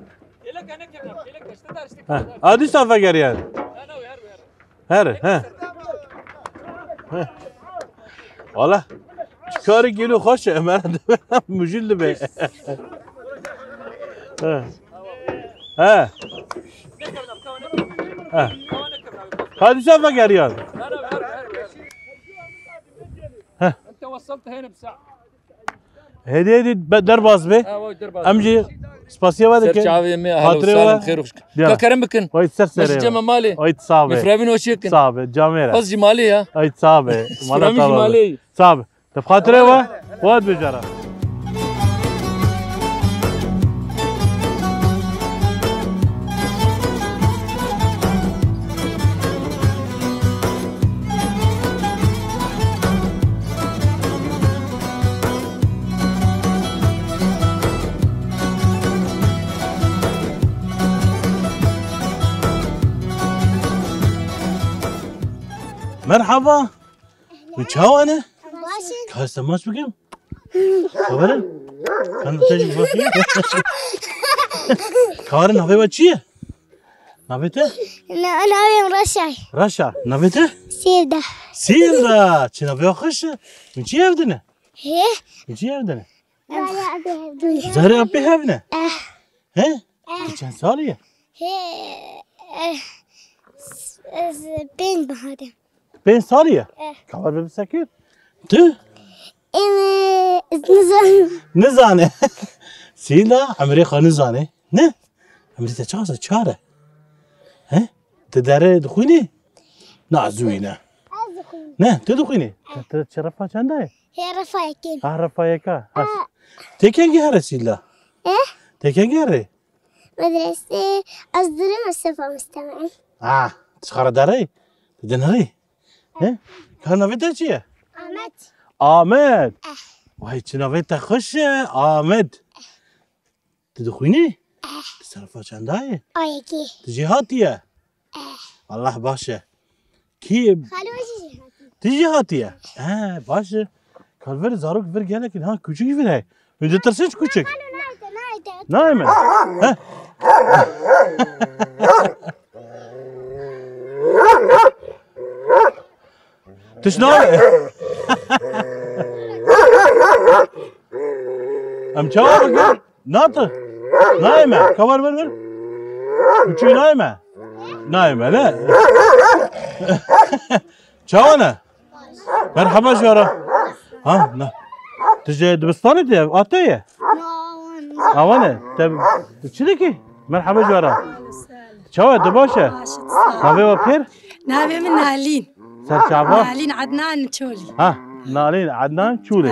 Ha. Adî safa geriyan. Her, ha. Ha. Wala. Çikarî gelo xweş e, me re dibe mujil dibe. He. He. He. Hadi sen bak gel yani. He. Hedi hedi be-, derbaz be. Em jî spasiye ve dikin. Ser çavê me, ehla û sahla, xêr û xweş. Ka kerem bikin. Oy ser sere. Cema malê. Oy sabe. Mifravin hoşikin. Sabe, camera. Bas jî malê ya. Oy sabe. Mala tamam. Sabe. Te bi xatirê we, we dibêje re. Merhaba. Hûn çawa ne? Baş in. Ka ez te maç bikim? Xeber e? Kan te jî bakayım. Ka were navê we çi ye? Navê te? Na-, navê min Reşa ye. Reşa. Navê te? Sêvda. Sêvda. Çi navê we xweş e. Hûn çi hevdine? He? Hûn çi hevdine? Zarê apê hevdine. Zarê apê hevdine? Eh. He? Eh. Tu çend salî ye? He, eh, s-, s-, pênc biharê. Pênc salî ye? Eh. Ka were bisekir. Tu? Em, ez nizanim. Nizane. Sîla, emrê xwe nizane. Ne? Emrê te çawa çar e? He? Tu derê dixwînî? Na, ez dixwînim. Ne, tu dixwînî? Eh. Te, te çi refa çenda ye? Hê refa yekê. Ha, refa yeka. Ha. Ah. Te kengî here Sîla? Eh? Te kengî here? Medrese, ez durum Mustafa Mustafa. Ah, tu xara derê? Tu dinirî? He? Ka navê te çi ye? Ahmet. Ahmet. Eh. Vay, çi navê te xweş e, Ahmet. Tu dixwînî? Eh. Tu sinifa çenda yî? A yekê. Tu jêhatî ye? Eh. Allah baş e. Kî? Xalo jî jêhatî. Tu jêhatî ye? Eh, baş e. Kalver zarok vir gelek in. Ha, küçük vir hey. Hûn ditirsin çi küçük? Nayê me. He? He? Tişt nabe. Em çawa bikin? Nate. Nayê me. Ka ver, ver, ver. Uçuy nayê me. Nayê me, ne? Çawa ne? Merhaba jara. Ha, na. Tu ji dibistanê de, a te ye? Awan e. Te, tu çi dikî? Merhaba jara. Çawa, tu baş e? Navê we pêr? Navê min Nalîn. Serçava? Nalîn Adnan Çolî. Ha, Nalîn Adnan Çolî.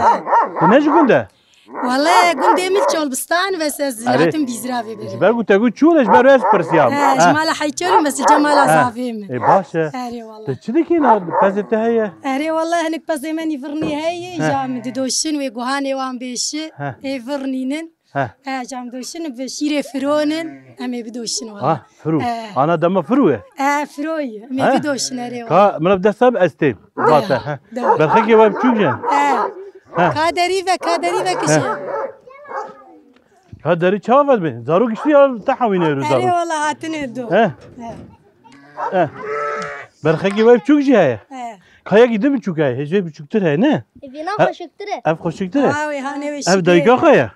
Tu ne ji gund e? Wele gundê min Çolbistan, bes ez Erê. Hatim Bîzravê berê. Ji ber ku te got Çolî, ji ber ez pirsiyam. He, ji mala Heyçolî, bes li cem mala zavê min. Ê, baş e. Erê wele. Tu çi dikî na pezê te heye? Erê wele, hinek pezê me nîvirnî heye, ja min didoşin wê guhanê wan bêşi. Ê virnînin. He. E, cam doşin bi şîrê fironin, em ê bidoşin wala. Ha, firo. E. Ana dema firo ye? E, firo ye. Em ê bidoşin, erê wala. Ka, min bi dest ez têm. Vate, he. Berxekê we biçûk jin. E. He. Ka derî ve, ka derî ve kişi. He. Ka derî çawa vet bin? Zaro giştî ya te hawîne êro zaro. Erê wala hatine do. He. He. Berxekê we biçûk jî heye. He. Ka yekî din biçûk heye, hêjê biçûktir heye, ne? Ev êna xweşiktir e. Ev xweşiktir e. Ha, wê hanê wê şikê. Ev dayika xwe ye.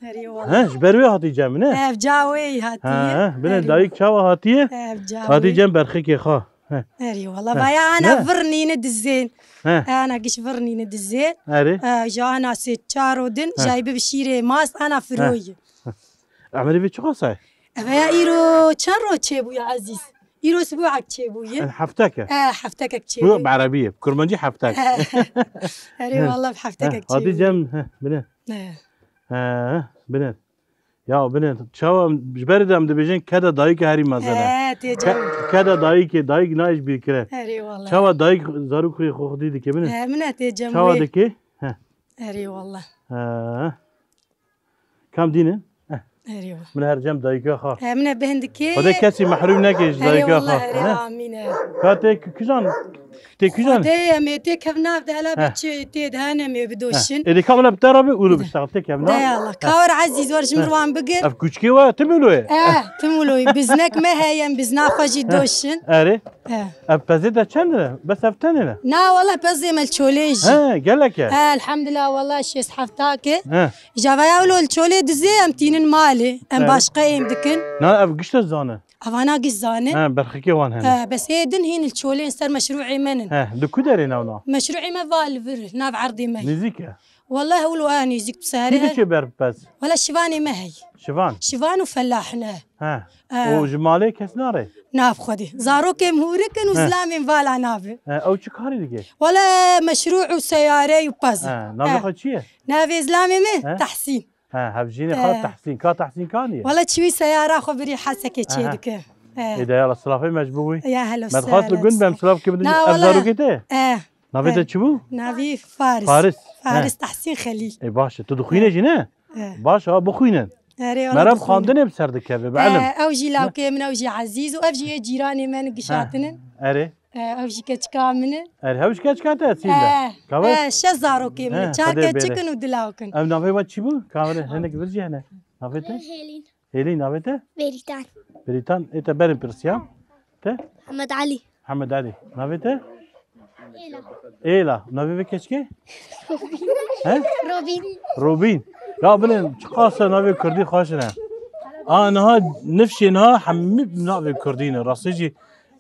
Erê wala. He, ji ber wê hatî cem, ne? Ev ca wê hatî. He, he, binê dayik çawa hatiye? Ev ca wê. Hatî cem berxikê xwe. He. Erê wala. He. Vaya ana virnîne dizên. He. Ana giş virnîne dizên. Erê. E, ja ana sê çar o din, he, jayî bi şîrê mast, ana firoyî. He. Emerê vê çiqas e? Ev ya îro çend roj çêbûye Ezîz? Îro sibûek çêbûye. Heftek e? E, heftekek çêbûye. Bu bi erebî ye, bi kurmancî heftek. Erê wala bi heftekek çêbûye. Hatî cem, he, binê. He. He, binê. Ya binê, çawa ji berê de em dibêjin keda dayikê herî mezin e. He, tê cem. Ke-, keda dayikê, dayik nayê ji bîr kirin. Erê wala. Çawa dayik zarok xwe xwedî dike, binê. He, min e tê cem. Çawa dike? He. Erê wala. He. Kam dînin? Heh. Erê wala. Min her cem dayika xwe. He, min e bêhn dike. Xwedê kesî mehrûm neke ji dayika xwe. Erê wala, erê amîn e. Ka tê kijan? Tê kijan? Xwedê em ê tê kev nav de hela bi çi tê de hene em ê bidoşin. Êdî ka min e bi te re bi û li biştax tê kev nav. De Allah. Ka wer Ezîz wer ji min wan bigir. Ev kuçkê we tim wilo ye? Eh, tim wilo ye. Biznek me heye em bizna xwe jî doşin. Erê. He. Ev pezê de çend e? Bes ev tenê ne? Na wala pezê me li çolê jî. He, gelek e. He, elhamdulillah wala şêst heftak e. He. Java ya wilo li çolê dizê em tînin malê. Em başqa êm dikin. Na ev gişte zane. Evana giş zane. He, berxikê wan hene. He, bes ê din hîn li çolê ser meşrûê me nin. He, di ku derê nav na? Meşrûê me va li vir, nav erdê me. Nêzîk e. Wala hewlo a nêzîk bi serê. Kî diçe ber bi pez? Wala şivanê me hey. Şivan? Şivan û felah ne. He. He. Û ji malê kes nare? Nav xwedî. Zarokê min hûrik in û zilamê min vala nabe. He, ew çi karî dike? Wala meşrû û seyare û pez. He, navê xwe çi ye? Navê zilamê min Tehsîn. He, hevjînê xwe Tehsîn. Ka Tehsîn kanî ye? Wala çiwî seyara xwe birî Hesekê çêdike. He. Ê de ya silafê me ji bo wî. Ya helo. Me dixwest li gund bem silav kibidin. Ev zarokê te? He. Navê te çi bû? Navî Faris. Faris. Faris Tehsîn Xelîl. Ê baş e. Tu dixwîne jî ne? Baş e, ha bixwînin. Erê, meriv xwendinê bi ser dikeve, bi ilim. Ew jî lawkê min, ew jî Ezîz û ev jî yê cîranê me gişatinin. Erê. Ew jî keçika min in. Erê, ew jî keçika te Esîl de. Kave? Şeş zarokê min in. Çar keçik in û du lawk in. Ev navê we çi bû? Kamera hinek vir jî hene. Navê te? Hêlîn. Hêlî, navê te? Bêrîtan. Bêrîtan, ê te berin pirsiya. Te? Hemed Elî. Hemed Elî. Navê te? Êla. Êla. Navê vê keçikê? He? Robîn. Robîn. Ya binê, çiqas e navê kurdî xweş ne. A niha nifşê niha hemî navê kurdî ne. Rastî jî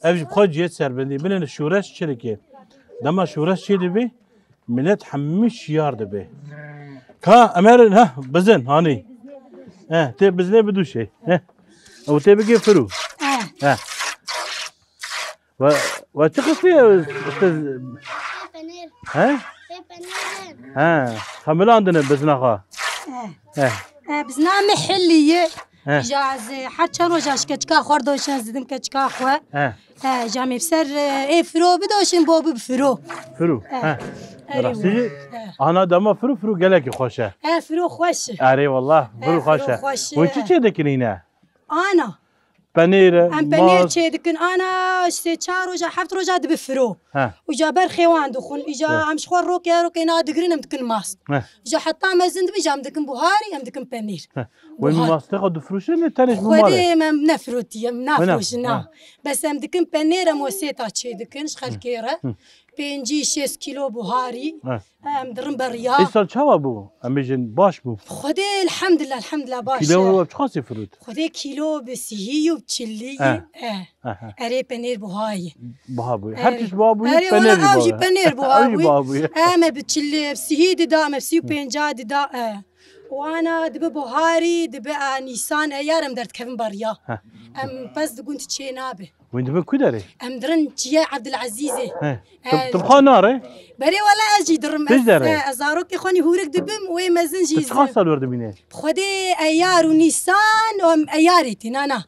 ev ji xwe cihê serbendî. Binê şûreş çi dike? Dema şûreş çê dibe, Milet hemî şiyar dibe. Ka Emer, ha, bizin, hanî. He, tê bizinê bidu şey. He. Ew tê bigê firu. He. He. Ve, ve çi qismî, işte, Penêr. He? Tê penêr. He. Xemilandine bizina xwe. He. He. He, bizina me hillî ye. He. Ja ez her çend roja ji keçika xwe doşin, ez didim keçika xwe. He. He, ja me ser, e, ê firo bidoşin, bo bi firo. Firo. He. He. Erê rastî. He. Ana dema firo, firo gelekî xweş e. He, firo xweş e. Erê wallah, firo xweş e. He, firo xweş e. Hûn çi çê dikin îne? Ana. Penêr e, em penêr çê dikin. Ana, sê çar roja, heft roja dibi firo. He. Û ja berxê wan dixwin. Îja em ji xwe rokê, rokê na digirin, em dikin mast. He. Îja heta mezin dibi, ja em dikin buharî, em dikin penêr. He. Wê mastê xwe difroşin, ne tenê ji malê? Xwedê em nefrotiye, em nafroşin, na. Bes em dikin penêr, em wesêta çê dikin, ji xelkê re. Hı. pêncî şêst kîlo buharî. Heh. Em dirin beriya. Ê sal çawa bû? Em bêjin baş bû. Xwedê elhamdulillah, elhamdulillah baş e. Kîlo we bi çiqasî firût? Xwedê kîlo bi sihî û bi çilî. Heh. Eh. Heh, heh. Erê penêr buha ye. Buha bû. Her tişt buha bû, penêr jî buha bû. Ew jî penêr buha bû. Ew jî buha bû. Em e bi çilî, bi sihî dida, em e bi sî û pênca dida. Eh. Wana dibe buharî, dibe a nîsan, eyar em derdikevin beriya. Heh. Em pez di gund çê nabe. Hûn dibin ku derê? Em dirin çiyê Ebdulezîzê. He. Tim, e, tim xwe nare? Berê wele ez jî dirim. Pêş derê? Ez, e, ez zarokê xwe nî hûrik dibim, wê mezin jî. Tu çiqas sal wir dimîne? Xwedê eyar û nîsan û em eyarê tê, na, na.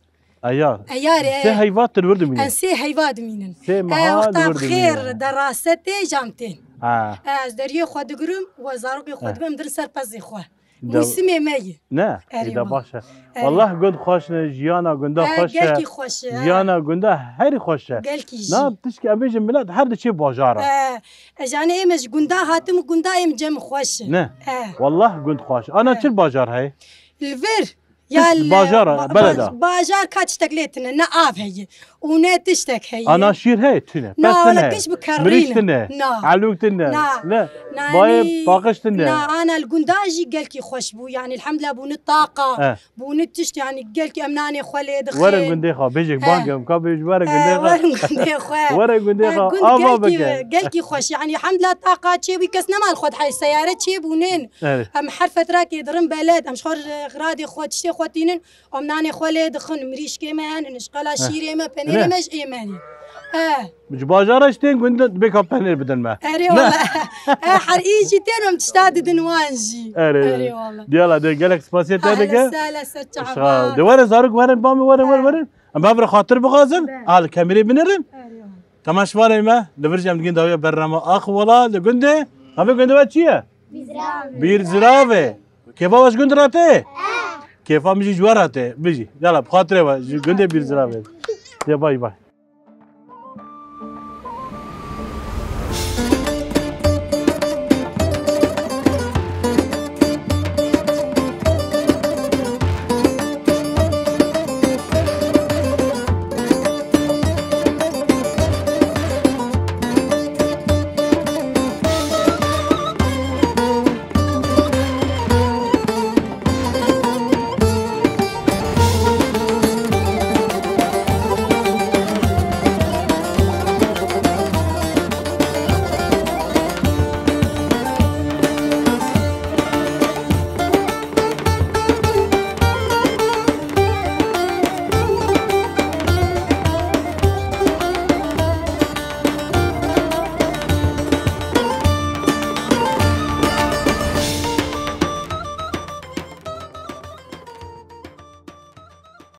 Eyar. Eyar, e. Sê heyva tu li wir dimîne? Em sê heyva dimînin. Sê meha li wir dimîne. E, wexta bi xêr derase tê, jam tên. Ha. E, ez deriyê xwe digirim û ez zarokê xwe dibim, em dirin ser pezê xwe. Mûsimê me ye. Ne, êda baş e. Erê. Wallah gund xweş e, jiyana gunda xweş e. Gelkî xweş e. Jiyana gunda herî xweş e. Gelkî jî. Na, tişkî em bêjin milet her diçe bajara. E, ez janê êm ji gunda hatim û gunda êm cem xweş e. Ne. E. Wallah gund xweş. Ana çil bajar heye? Li vir. Ya li bajar, ba-, beleda. Bajar ka tiştek lê tine, ne av heye. Û ne tiştek heye. Ana şîr heye, tune. Na, pez tune. Wele kiş bi kerrî ne. Mirîş tune. Na. Elûk tune. Na. Ne. Bayê paqij tune. Na, ana li gunda jî gelkî xweş bû. Yani elhamdulillah bûne taqa. Eh. Bûne tişt, yani gelkî em nanê xwe lê dixin. Were gundê xwe, bêjek bang em, ka bêj were gundê xwe. Eh, were gundê xwe. Were gundê xwe. Eh, gund ava gelkî, bike. Gelkî xweş. Yani elhamdulillah taqa çê bû, kes nema li xwe dihey seyare çê bûnin. Evet. Em her fetrakê dirin beled, em ji xwe re-, radê xwe, tiştê xwe tînin. Em nanê xwe lê dixin, mirîşkê me henin, ji qala şîrê me, penêrê me ji ê me ne. He. Ji bajara jî tên gund bêka penêr bidin me. Erê wala. He, her î jî tên em tişta didin wan jî. Erê. Erê wala. Diyala de gelek spasiyê te dike. Hele sele ser çavan. De were zarok werin, bamê werin, werin, werin. Em bavre xatir bixwazin. Al kemerê binirin. Erê wala. Temaşevanê me, li vir jî em digin dawiya bernama Axwala li gundê. Navê gundê we çi ye? Bîrziravê. Bîrziravê. Kêfa we ji gund re tê? Kêfa min jî ji we re tê. Bijî. Yala, bi xatirê we, ji gundê Bîrziravê. Dê bay bay.